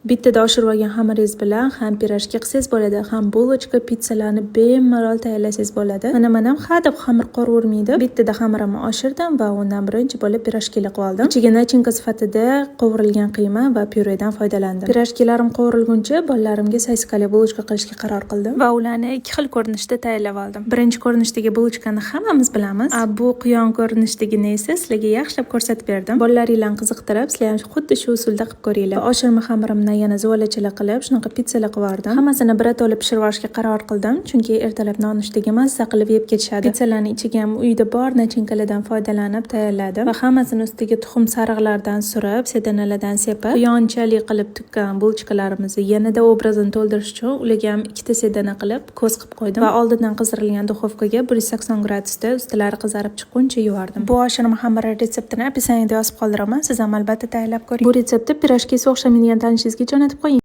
Bittada oshirib olgan xamiringiz bilan ham pirojki qilsangiz bo'ladi, ham булочка, pitsalarni bemalol tayyorlasangiz bo'ladi. Mana man ham hadeb xamir qoravermaydi. Bittada xamirimni oshirdim va undan birinchi bo'lib pirojkilar qilib oldim. Ichiga начинка sifatida qovurilgan qiyma va pyuredan foydalandim. Pirojkilarim qovurilguncha bolalarimga sosiskali булочка qilishga qaror qildim va ularni ikki xil ko'rinishda tayyorlab oldim. Birinchi ko'rinishdagi булочка ni hammamiz bilamiz. A bu quyon ko'rinishdagini esa sizlarga yaxshilab ko'rsatib berdim. Bolalaringlarni qiziqtirib, sizlar ham xuddi shu usulda qilib ko'ringlar. Va oshirma xamirimdan yana zuvalachalar qilib, shunaqa pitsalar qilib yubordim. Hammasini birato'la pishirib olishga qaror qildim, chunki ertalab nonushtaga mazza qilib yeb ketishadi. Pitsalarni ichiga ham uyda bor начинка lardan foydalanib tayyorladim va hammasini ustiga tuxum sarig'lardan surib, sedanalardan sepib, quyonchalik qilib tukkan булочка larimizni yanada obrazini to'ldirish uchun ularga ham ikkita sedana qilib ko'z qilib qo'ydim va oldindan qizdirilgan duxovkaga 180 gradusda ustilari qizarib chiqquncha yubordim. Bu oshirma xamiri retseptini описание da yozib qoldiraman. Siz ham albatta tayyorlab ko'ring. Bu retseptni pirojkisi o'xshamaydigan tanishingizga jo'natib qo'ying.